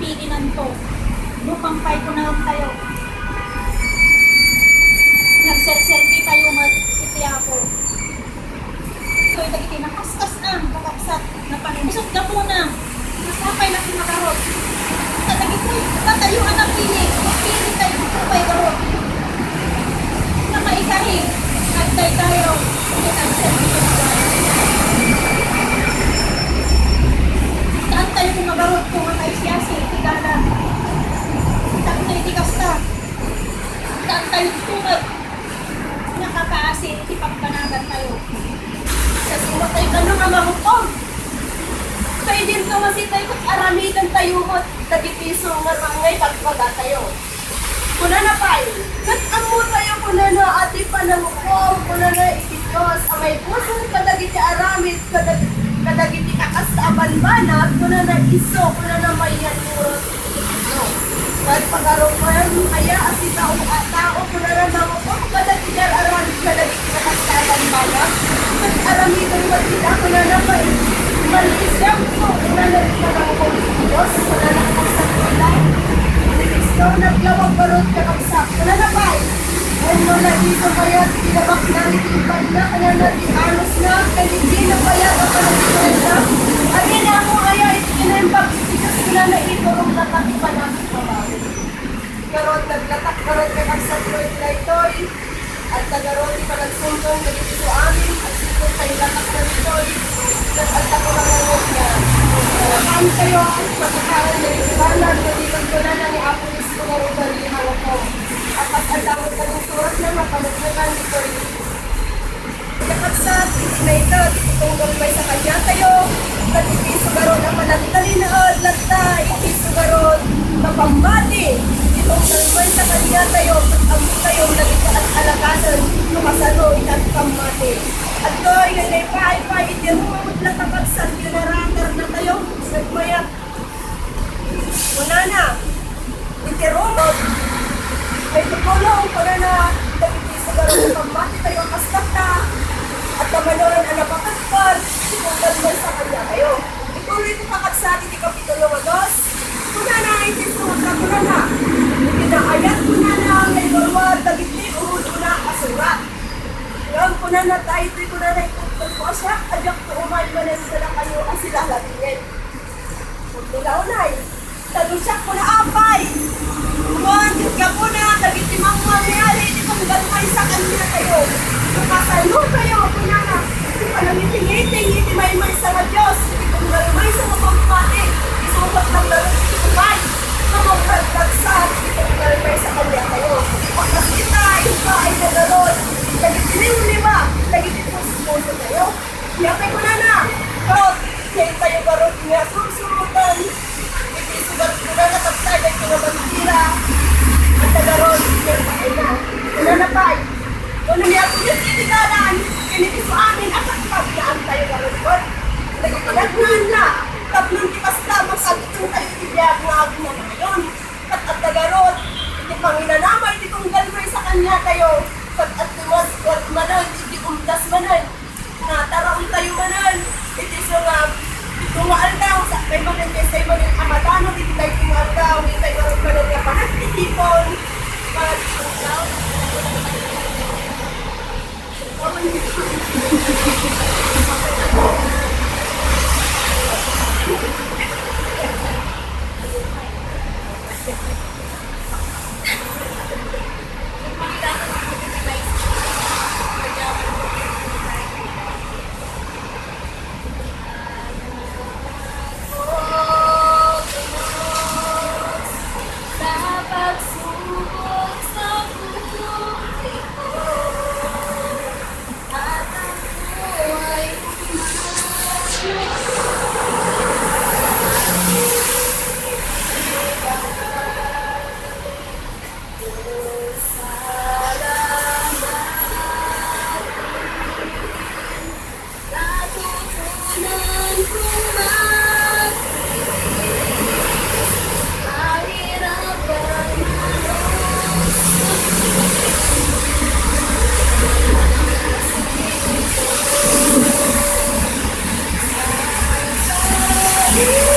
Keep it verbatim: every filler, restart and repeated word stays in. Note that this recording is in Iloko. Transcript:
Inanto, no pangpay kunaentayo, nagserserbi tayo met iti Apo. Ditoy dagiti nakaskas-am, kakabsat, napan-, isut' gapuna, masapay nga sumagarut. Kadagitoy, datayo a napili, napili tayo, pay garut. Nga maikari, agdaydayaw, ket agserbi. Saan tayo kumagarut nga maisiasi iti dalan? Tapno iti kasta, saan tayo tumek nga kapaasi iti pagpanagan tayo. Sa sumatayo kano nga mahukom. Kay dinto nga sitayo ket aramiden tayo met dagiti isu nga rangay pagpagatayo. Kunana pay, ket ammotayo kunana a ti panangukom, kunana iti Dios a maibusor kadagiti aramid, kadag-, kadagiti kakasta a banbanag, kunana isu, kunana mayan-urot iti Dios. Ket pagarupen aya a sitao a tao, kunana mangukom kadagiti aramid, kadagiti kakasta a banbanag, ket aramiden met ita, kunana pay, maliisem, kunana iti panangukom iti Dios, kunana kakabsat, kunana. Ni Cristo, naglawag garud, kakabsat, kunana pay, wenno naisu kayat ti nabaknang iti ipadna, kunana ti anusna, ken iti napayag a panagbiagna. Ania nga aya iti kinaimbag iti Dios, kunana, iturongna ti panagbabawi. Ngarud, naglatak ngarud, kakabsat, iti daytoy. Adda ngarud ti panagsumpong dagiti suamin, agsipud ta ilatakna ditoy. Ket adda panangukomna. Saan tayo pagkakaan dagiti banag, dagiti kunana ni Apo Cristo ngarud, dagiti mangukom. Apas adda met nagsurat na nga panagnakan ditoy. Kakabsat, iti maysa, iti tunggal maysa kaniatayo, ket iti isu ngarud a panagtalinaed latta, iti isu ngarud a pammati, iti tunggal maysa kaniatayo, ket ammotayo dagiti alkalakasen no kasano iti agpammati. Adtoy nga naipaay pay iti Roma met latta, kakabsat, nga naratarnatayo, nagmayat. Kunana, iti Roma, maitutulong, kunana, dagiti sugaran nga pammati tayo a kas tatta, adda manen a napatagpar, iti tunggal maysa kaniatayo. Ituloy ko, kakabsat, iti kapitulo nga dos. Kunana, iti surat, kunana, iti naayat, kunana, nga iwarwar dagiti umuna a surat. Ngem, kunana, daytoy, kunana, itudtudo a siak a diakto umay manen kadakayo a silalabingen. Pudno la unay, ta no siak, kuna, apay, ngem ket gapuna dagiti mangngariari iti tunggal maysa kaniatayo, no kasano tayo, kunana, ti panangitingiting iti maymaysa nga Dios iti tunggal maysa nga pammati, isu met nagdalus iti umay nga mangragragsak iti tunggal maysa kaniatayo. Kas ita, impaay na ngarud dagiti liwliwa dagiti puspusotayo. Yapay kunana, ket, daytayo ngarud nga sursuroten iti sugat, kunana, tatta daytoy nga bandera. Adda ngarud, yapay na. Kunana pay, no, no ni Apo Dios iti dalan, ken iti suamin a pagpagnaantayo ngarud, ket dagiti nagnaanna, tapno iti kasta, masagidtayo iti biag nga agnanayon. Ket adda ngarud iti panginanama iti tunggal maysa kaniatayo, ket adda met, ket manen iti umdas manen. Nataraontayo manen iti isu nga pito nga aldaw, sakbay manen, kaysa manen a madanag iti daytoy nga aldaw, iti ngarud manen nga panagtitipon. Ket